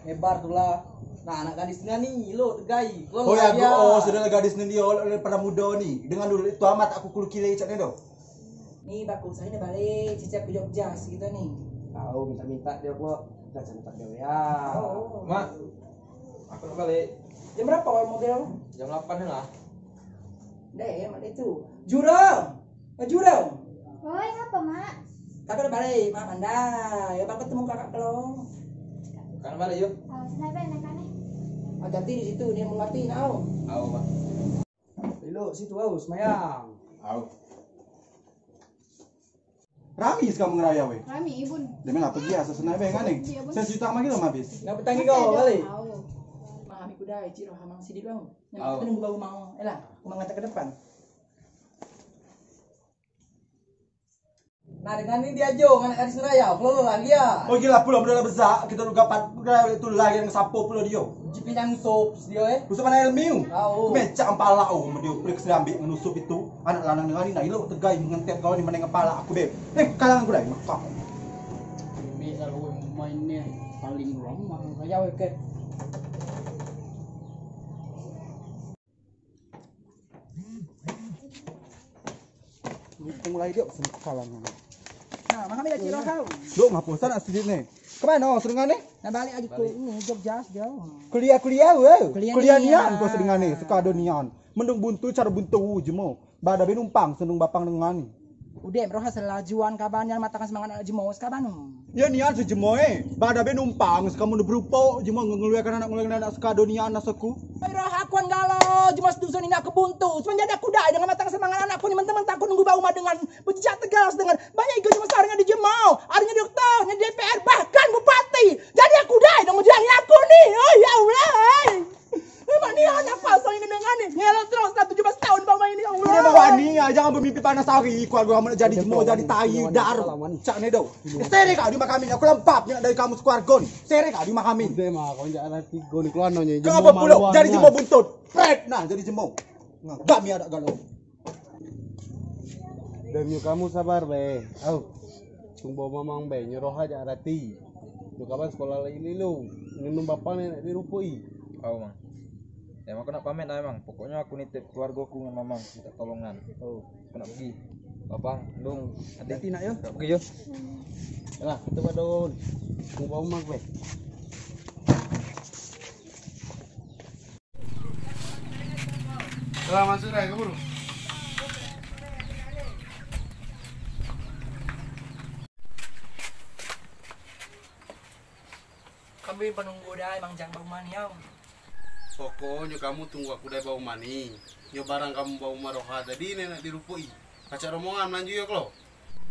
Lebar tu lah. Nah, anak gadis dengan ni, lo tegai. Oh ya, oh, sudah lah gadis ni dia, oleh pada muda ni. Dengan dulu itu amat aku kulu kile cak ni do. Ni baku saya ni balik, cicip ke Jogja segitu ni. Tahu minta-minta dia kok, dah minta dia ya. Oh. Mak, aku nak balik. Jam berapa awak mobil? Jam lapan ni lah. Deh, ya, mak itu. Jurong. Eh, Jurong. Oi, apa, Mak? Kakak nak balik, Mak mandai. Ya, bapak temu kakak kalau. Kakak nak balik, yuk. Oh, senai balik, nak ni. Hati-hati di situ, ni mengerti, nak. Au, Mak. Elok situ, au, semayang. Au. Rami sekarang mengerayau, weh. Rami, Ibun. Dia main apa dia? Sesenai, weh, ngane. Dia, Bun. Saya cerita lagi lama habis. Nak petang kau balik. Au. Mahami kuda, cik roh hamang sidik kau. Au. Nak ketemu bau mau. Elah, aku mengajak ke depan. Nah, dengan ni dia jo, anak gadis ngerayau, kelolo lah dia. Oh, gila pulo, udah lah besar, kita udah dapat, udah itu lagi yang sapo pulo dia. Jipi yang sop dia, eh. Usap mana ilmu? Au. Mecak pala, oh, dia pelik serambi ngenusup itu. Anak lanang dengan ni, nah, ilo tegai mengentet kalau ni menengah pala aku, beb. Eh, kalang aku dah, makak. Ini lalu main ni, paling lama, ngerayau, eh, ke. Mulai dia sempet kalah ni. Nah, mahami dah ciro kau. Dok, ngapa sana sedih ni? Kemana, oh, seringan ni? Nak balik lagi ke ini, Jogja, jauh. Kuliah, kuliah, weh. Kuliah nian, kau seringan ni, suka ada nian. Mendung buntu, cara buntu, jemo. Bada be numpang, senung bapang dengan ni. Udah, meroha selajuan kaban yang matakan semangat anak jemo, sekaban. Ya nian sejemo, eh. Bada be numpang, sekamu udah berupa, jemo ngeluarkan anak, ngeluarkan anak sekado nian, anak seku. Ai roh aku anggalo, jemo sedusun ini aku buntu. Semenjak aku dai dengan matakan semangat anakku ni, mentang-mentang aku nunggu bau rumah dengan bejejak tegas dengan banyak ikut jemo seorang di jemo, ada nyadi doktor, nyadi D P R, bahkan bupati. Jadi aku dai dengan menjadi aku ni. Oh, ya Allah, ai. Memang ni anak pasal ini dengan ni. Ngelak terus dah tujuh belas tahun bang main ni, ya Allah. Ini bawa ni, ya, jangan bermimpi panas hari. Keluarga kamu nak jadi jemo, jadi tai, dar. Cak ni do. Sere kau di rumah kami ni, aku lempap ni dari kamu sekeluarga ni. Sere kau di rumah kami. Udah, Mak, kau jangan hati kau ni keluar nonye. Kau apa pulo? Jadi jemo buntut. Pret, nah, jadi jemo. Nah, kami ada galau. Dem nyu kamu sabar be. Au. Tung bau mamang be, nyeroha jak rati. Nyu kaban sekolah lain ni lu. Ngenum bapang ni nak dirupui. Au, Mang. Ya, aku nak pamit lah, Mang. Pokoknya aku nitip keluargaku dengan mamang minta tolongan. Oh. Aku nak pergi. Bapang, ndung, adik. Hati nak, yo? Nak pergi, yo. Yalah, kita buat daun. Tung bau mamang be. Telah masuk dah, kabur. Kami penunggu dai, Mang, jang bau mani, au. Pokoknya kamu tunggu aku dai bau mani. Nyo barang kamu bau maroha tadi ni nak dirupui. Kacak rombongan melanju yo klo.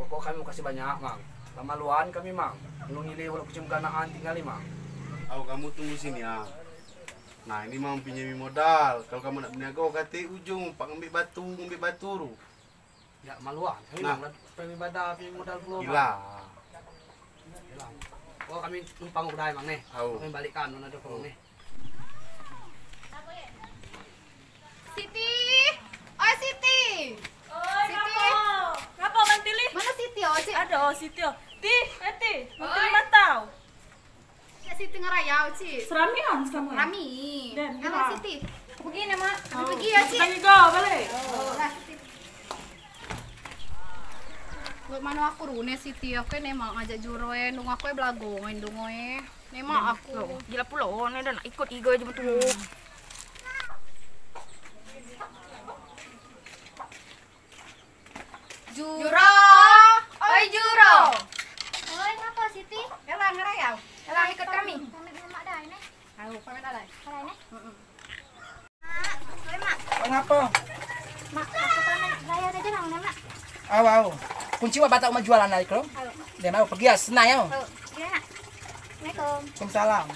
Pokok kami makasih banyak, Mang. Lama luan kami, Mang. Nung ile walau kucing kanaan tinggal, Mang. Au, kamu tunggu sini, ah. Nah, ini, Mang, pinjami modal. Kalau kamu nak beniaga, kate ujung, pak ngambil batu, ngambil batu tu. Ya, maluan. Kami, nah, Mang, lah, kami bada, kami modal pulo, Mang. Gila. Gila. Oh, kami numpang udah, Mang, nih. Au. Kami balikkan, mana ada pulo, nih. Siti! Oi, Siti! Oi, Siti! Ngapa? Ngapa, Mantili? Mana Siti, oh, Siti? Ada, oh, Siti, oh. Ti, eh, Ti, Mantili matau. Ya, Siti ngerayau, Ci. Seramian sama. Rami. Halo, Siti. Pergi nih, Mak. Kami pergi ya, Ci. Pergi, go, balik. Oh, lah, Siti. Buat mana aku rune, Siti? Aku ni, Mak, ngajak juro, eh. Nung aku, eh, belago, ngendung, eh. Memang aku. Gila pula, oh, ni dah nak ikut iga je betul. Juro! Oi, Juro! Oi, ngapa, Siti? Elah, ngerayau. Elah, ikut kami. Kami belum ada ini. Ayo, pamit alai. Alai, ini? Mm-mm. Mak, oi, Mak. Oi, ngapa? Mak, aku pamit raya aja dong, Mak. Au, au. Kunci wak batak uma jualan ari kelo. Au. Deh, mau pergi ya, senai, au. Au, iya, Mak. Assalamualaikum. Waalaikumsalam.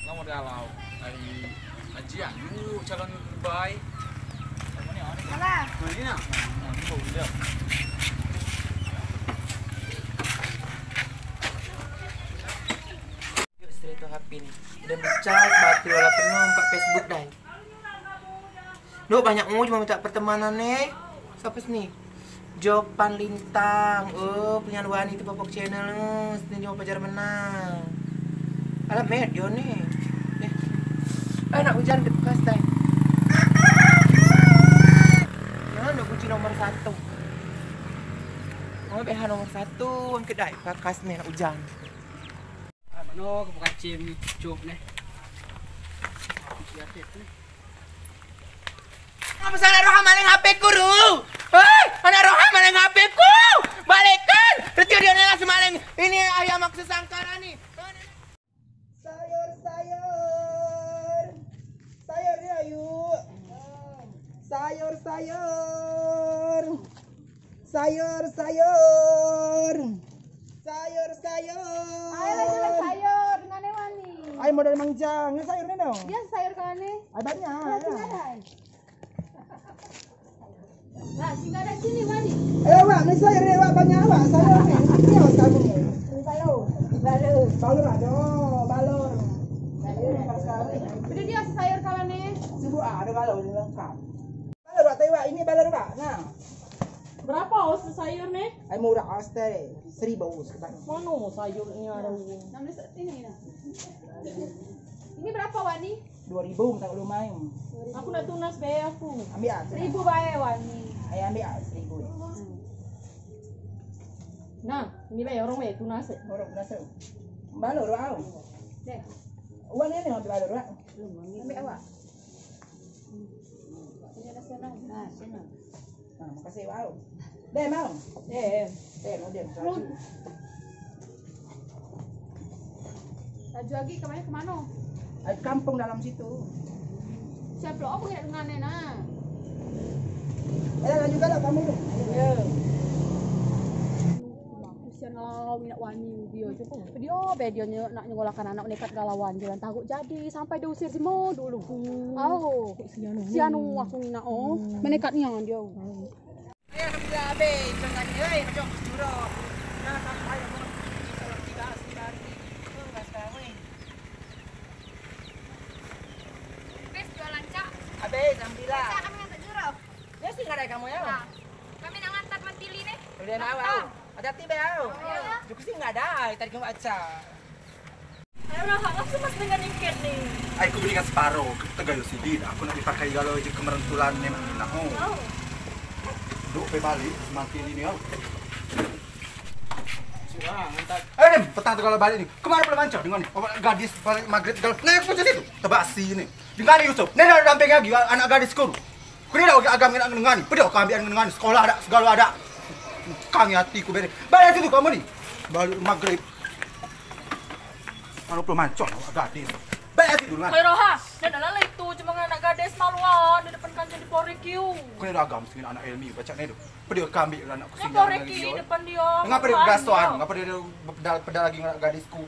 Lama galau. Ari Haji Anu calon bayi. Alah. Mana ni nak? Mana ni nak? Yuk, cerita H P ni. Dan bicara batu ala penuh buka Facebook dai. Duh, banyak mu cuma minta pertemanan ni. Siapa sini? Jopan Lintang. Oh, punya Wani tu Popok Channel. Sini cuma pajar menang. Alah, met, yo ni. Eh. Eh, nak hujan dekat, dai. Ya, nak kunci nomor satu. Oh, B H nomor satu. Kedai, pakas ni, nak hujan. Ah, mano, aku buka cim ni, cop ni. Apa salah roha maling H P ku, Ru? Hei, anak roha maling H P ku! Balikkan! Reti dia ni lah semaling. Ini ayam aku sesangkara ni. Sayur, sayur. Sayur ni, ayu. Sayur, sayur. Sayur, sayur. Sayur, sayur. Ai, lagi lah sayur, ngane wani. Ai, modal mangjang. Ni sayur ni, no? Dia sayur kane. Ai, banyak. Nah, ya. Sini ada, ai. Nah, sini ada sini, wani. Eh, wak, ni sayur ni, wak, banyak, wak. Sayur ni. Ni, wak, sayur ni. Ini balur. Balur. Balur, aduh, balur. Balur. Beda dia sayur kalau ni. Sibuk, ah, ada balur ni lengkap. Balur, Wak, tengok, Wak. Ini balur, Wak. Nah. Berapa os sayur ni? Ai, murah, os teh. Seribu os, kata. Mana sayur ni ada? Enam belas ini, nah. Ini berapa, wani? Dua ribu, tak lumayan. Aku nak tunas bae aku. Ambil ah. Seribu bae, wani. Ai, ambil ah, seribu. Hmm. Nah, ini bae, orang bae tunas. Orang tunas. Balur, Wak. Deh. Uang ni ambil balur, Wak. Belum, ambil. Ambil awak. Ini nasional. Nasional. Ah, makasih, Wak. Deh, mau? Eh, eh. Eh, mau dia. Run. Laju lagi, kemana, kemana? Ai, kampung dalam situ. Siap lo, aku ingat dengan ni, nah. Eh, laju kalau kamu tu. Ya. Kesian kalau minat wani dia. Dia, be, dia nye-, nak nyekolahkan anak, nekat galauan jalan. Takut jadi, sampai diusir semua dulu. Hmm. Au. Kesian, oh. Kesian, oh, aku nak, oh. Hmm. Menekat ni, dia. Oh. Eh, sampai habis, jangan, eh, macam curang. Nah, sampai, oh, tiga, tiga hari. Oh, nggak sekarang, weh. Habis jualan, Cak? Habis, alhamdulillah. Cak, kami ngantar jurau. Ya, sih, nggak ada kamu, ya? Nah, kami nak ngantar mantili nih. Udah, nah, wow. Hati-hati, be, wow. Iya. Juga sih nggak ada, tadi kamu baca. Ayo, Roha, ngapa sih mas dengan ingket ni? Ai, ku belikan separuh, tegak yo sidi, aku nak dipakai galau je kemerentulan ni, nak, oh. Oh. Duk pe balik, semakin ini, oh. Sudah, mantap. Eh, Dim, petang tu kalau balik ni. Kemana pula mancang dengan ni? Awak gadis balik maghrib kalau naik macam situ. Tebak sini. Dengan ni, Yusuf. Ni dah damping lagi, anak gadis ku. Ku ni dah agam nak dengan ni. Pedih kau ambil dengan ni. Sekolah ada, segala ada. Kang hati ku beri. Balik situ kamu ni. Balik maghrib. Mana pula mancang awak gadis. Balik situ dengan. Hei, Roha, dah dah lah itu cuma anak gadis maluan di depan kantor di Porek you. Ku ni dah agam sini anak Elmi baca ni tu. Pedih kau ambil anak ku sini. Porek you depan dia. Ngapa dia gasoan? Ngapa dia pedal, pedal lagi anak gadisku?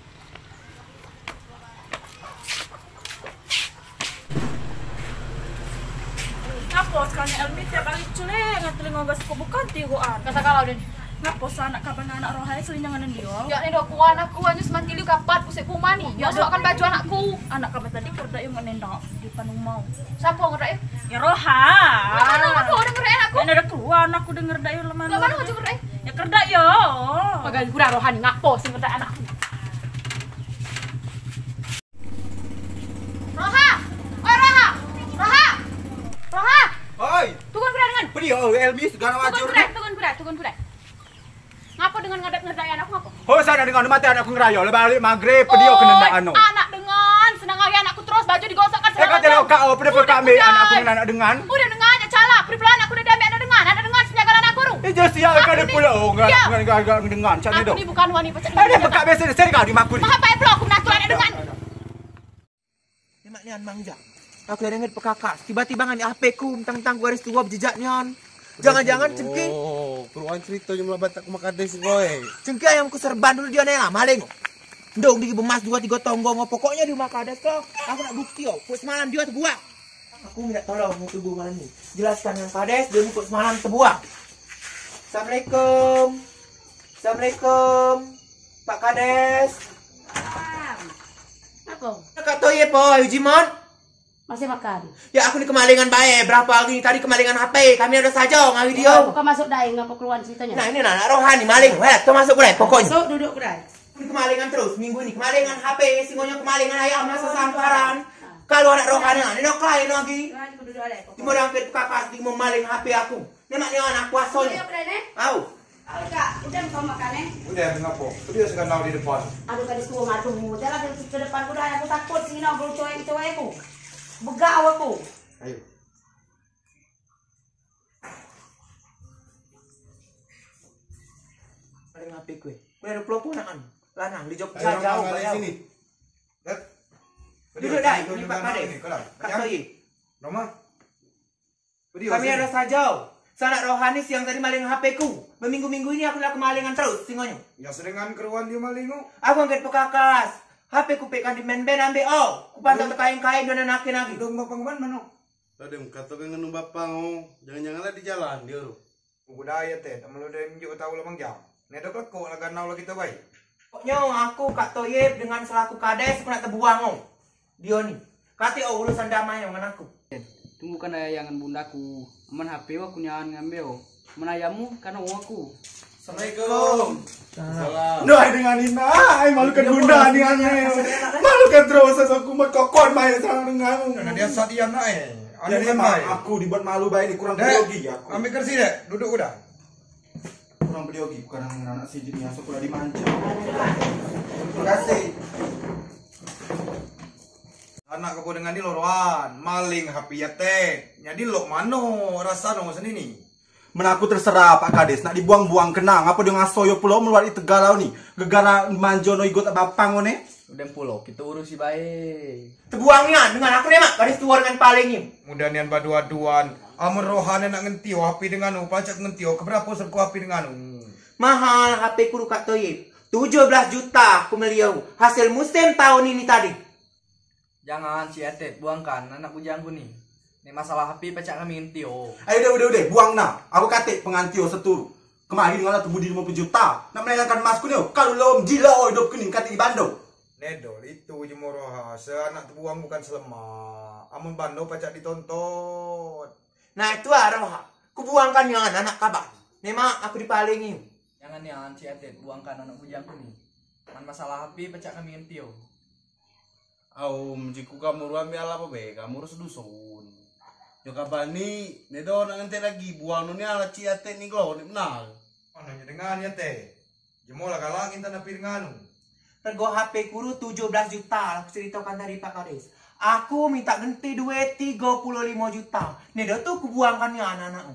Ngapa sekarang Elmi tiap hari culek ngan telinga gas ku bukan tiruan. Kata kalau dia ni. Ngapa sa anak kaban anak Rohai sulinya nganen dia? Ya ni dok kuan aku anjus mantili kapat kusik kumani. Ya suakan baju anakku. Anak kaban tadi kerja yang nganen dak di panumau. Siapa kerja ya? Ya Roha. Mana aku orang kerja anakku? Mana ada keluar anakku dengar dak ya lemah. Mana aku kerja? Ya kerja ya. Pagal kurang Roha ni ngapa sih kerja anakku? Roha! Oi, Roha! Roha! Roha! Oi! Tunggu, kurang Iyo, Elmi, segala macam. Tugon kuda, tugon kuda, tugon kuda. Ngapo dengan ngadat-ngadat anak aku, ngapo? Ho, sana dengan mati anak aku ngeraya. Lepas balik maghrib, pedih kena ndak anu. Anak dengan, senang hari anak aku terus, baju digosokkan. Eh, segala kata macam. Kau, apa dia kami anak aku dengan anak dengan? Udah dengan, ya, calak. Aku dipelan, aku udah diambil anak dengan. Anak dengan, senyaga anak aku. Eh, jelas ya, aku ada pula, oh, dengan, dengan, dengan, dengan, macam itu. Aku ni bukan wanita, cak. Eh, dia buka biasa, saya kau di maku ni. Maha baik pula aku menakut anak dengan. Ni mak nian manjang. Aku dah ingat pekakas. Tiba-tiba ngan H P ku, tang-tang ku garis tua bejejak nian. Jangan-jangan cengki. Oh, keruan cerita je melabat tak ku makades, boy. Cengki ayam ku serban dulu dia ni lah, maling. Ndong di bemas dua tiga tonggong, pokoknya di makades ko. Aku nak bukti, oh. Ku semalam dia terbuang. Aku minta tolong, mau tunggu malam ni. Jelaskan dengan kades, dia ni ku semalam terbuang. Assalamualaikum. Assalamualaikum. Pak Kades. Salam. Apa? Kak Toyib, Pak Jimon. Masih makan? Ya, aku ni kemalingan bae. Berapa hari ni tadi kemalingan H P. Kami ada saja ngan video. Bukan masuk dai, ngapa keruan ceritanya? Nah, ini nah, anak rohani maling. Weh, tu masuk kuda, pokoknya. Masuk, duduk kuda. Ini kemalingan terus, minggu ini. Kemalingan H P, singonya kemalingan ayam, masa samparan. Kalau anak rohani, nah, ini nak lain lagi. Cuma dah hampir kapas, dia mau maling H P aku. Ni mak ni anak kuasa ni. Au. Au, Kak, udah kau makan, eh? Udah, kenapa? Udah sekarang di depan. Aduh, tadi suruh ngadu. Jalan ke, ke depan ku dah, aku takut sini, aku cowok-cowok aku. Begau aku. Ayo. Ada ngapi kue? Kue ada pelopor nak anu. Lanang, di jok jauh, jauh. Sini. Duduk dah, ini Pak Kades. Kak Toyib. Roma. Kami ada saja. Sanak rohani siang tadi maling H P ku. Berminggu-minggu ini aku dah kemalingan terus, singonya. Ya, sedengan keruan dia maling, oh. Aku angkat pekakas. H P ku pek kan di main band ambil, oh. Ku pantat tekaing-kaing dan anakin lagi. Dong bapang ban mano? Tadi kata kan ngandung bapang, oh. Jangan-jangan lah di jalan dia tu. Budaya te, tak malu dari minjuk tahu lah Bang Jam. Nedok lekuk lah ganau lagi tu baik. Pokoknya aku Kak Toyib dengan selaku kades, aku nak terbuang, oh. Dia ni. Kati, oh, urusan damai dengan aku. Tunggu kan ayah ngan bundaku. Aman H P aku nyan ngambil. Aman ayahmu kan aku. Assalamualaikum. Salam. Nah, dengan ini, ai, malukan bunda dengan ini. Malukan terus, aku mau kokon main sama dengan. Karena dia sadian, ai. Jadi, emang aku dibuat malu bae ni, kurang grogi aku. Ambil kursi deh, duduk udah. Kurang beli lagi, bukan anak, anak sijik ni, asal kurang dimanja. Terima kasih. Anak kepo dengan ni loroan, maling H P ya te. Jadi lo mano rasa no sini ni? Menaku terserah Pak Kades, nak dibuang-buang kenang, apa dia ngaso yo pulo meluar itu galau ni. Gegara manjo no igot bapang ni. Udah pulo, kita urusi bae. Terbuang nian dengan aku ni mak, garis tua dengan paling ni. Mudah nian baduan-duan. Amun rohani nak ngentio H P dengan u, pacak ngentio keberapa serku H P dengan u. Mahal H P ku Kak Toyib. Tujuh belas juta ku meliau. Hasil musim tahun ini tadi. Jangan, si Etet, buangkan anak bujangku ni. Ni masalah H P pacak kami ngentio. Ayo, udah, udah, udah, buang nah. Aku kate pengantio seturu. Kemari dengan alat budi lima puluh juta. Nak melelangkan emasku ni, oh. Kalau lom gila, oh, hidup kening kate di bando. Nedol itu jemur roha, seanak terbuang bukan selama. Amun bando pacak ditonton. Nah, itu ah roha. Kubuangkan nian anak kaban. Memang aku dipalingi. Jangan nian, si Atet, buangkan anak bujangku ni. Man masalah H P pacak kami ngentio. Au, menjiku kamu ruan biar apa be, kamu harus dusun. Yo kaban ni, nedo nak ngentih lagi, buang nu ni alat si Atet ni klo, ni benar. Mana nyo dengan ya te? Jemola galak inta napi denganu. Rego H P kuru tujuh belas juta, lah kuceritakan tadi Pak Kades. Aku minta genti duit tiga puluh lima juta. Nedo tu kubuangkan ni anak-anak.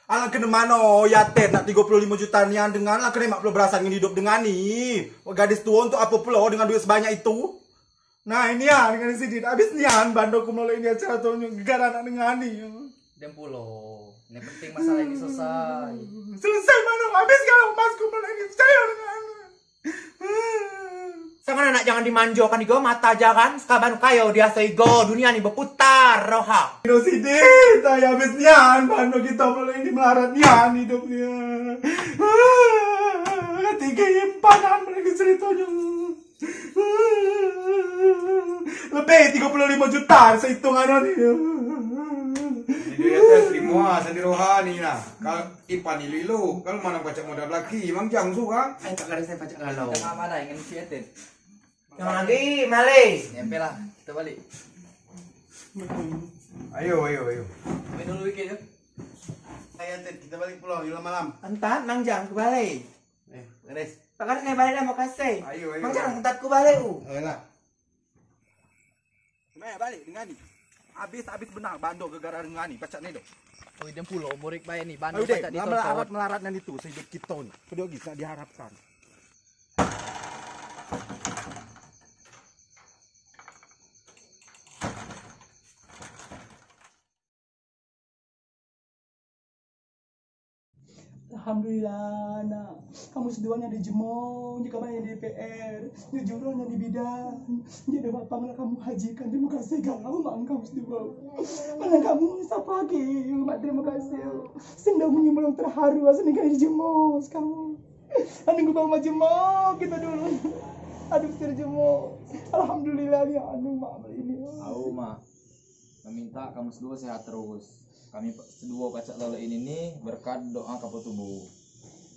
Alang kena mano ya Tet nak tiga puluh lima juta nian dengan, alang kena lima puluh belasan ngan hidup dengan ni. Gadis tua untuk apa pula dengan duit sebanyak itu? Nah, ini ya, dengan sidit. Habis nian bando ku melalui ini acara tu, gara anak dengan ni. Dem pulo. Yang penting masalah ini selesai. Selesai mano? Habis kalau emas ku melalui ini, saya dengan. Sangat anak jangan dimanjokan igo, mata jangan, sekaban kayo diaso igo, dunia ni berputar, roha. Ino sidit, saya habis nian, bando kita melalui ini melarat nian hidup nian. Tiga empat an melalui ceritanya. Lebih tiga puluh lima juta sehitungan ni. Jadi dia terima sendiri rohani nah. Kalau Ipan ilu-ilu, kalau mana pacak modal lagi, emang jang suka. Saya tak ada, saya pacak kalau. Kita mana ingin si Etet. Yang lagi, Malay. Nyampe lah, kita balik. Ayo, ayo, ayo. Main dulu dikit, yuk. Ayo, Tet, kita balik pulang, udah malam. Entat, Mang Jang, ku balik. Eh, beres. Pakat kami balik dah, makasih. Ayo, ayo. Mang Jang, entat ku balik, uh. Ayolah. Meh balik dengan ni. Habis-habis benar bando gegara dengan ni, pacak ni doh. Ui, dem pulo, murid bae ni, bando pacak ditonton. Melarat-melarat nan itu, sehidup kita ni. Kedua lagi, nak diharapkan. Alhamdulillah, nak. Kamu seduanya dijemong, jika banyak di P R, jujur nyadi bidan. Jadi, bapa nak kamu hajikan, terima kasih kalau mak kamu sedua. Mana kamu siapa lagi, mak terima kasih. Senda menyemolong terharu, asal ni dijemong kamu. Anu ku bau majemong kita dulu. Aduh, terjemong. Alhamdulillah, ya anu mak ini. Au, Mak. Meminta kamu seduo sehat terus. Kami pe-, seduo pacak lolo ini ni berkat doa kamu tubuh.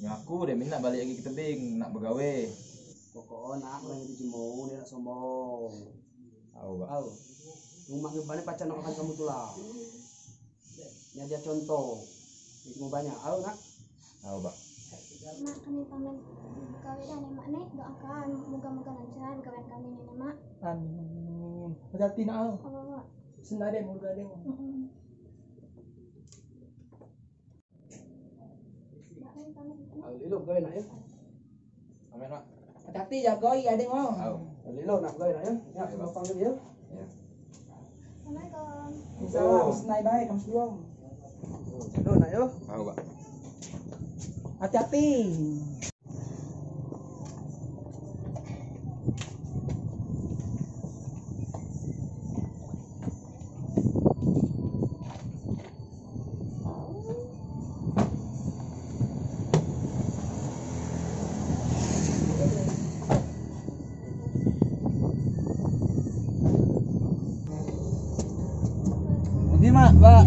Nyaku deh minta balik lagi ke tebing, nak begawe. Pokok nak main di jemong, dia nak sombong. Au, Pak. Au. Rumah ngebane pacak nak makan kamu tulah. Nyadi contoh. Di jemong banyak. Au, nak. Au, Pak. Mak, kami pamit begawe dah ni, Mak, ni. Doakan moga-moga lancar begawe kami ni, Mak. Amin. Hati-hati, nak. Au, Mak. Senang deh, moga deh. Mm-mm. Au, lilo begawe, nak, ya. Amin, Mak. Hati-hati, jaga, ya, deh, Mak. Au. Lilo, nak, begawe, nak, ya. Ya, Mak. Selamat pagi, ya. Ya. Assalamualaikum. Waalaikumsalam. Senang bae, kamu seduo. Lilo, nak, ya. Au, Pak. Hati-hati. Udi, Mak, Pak.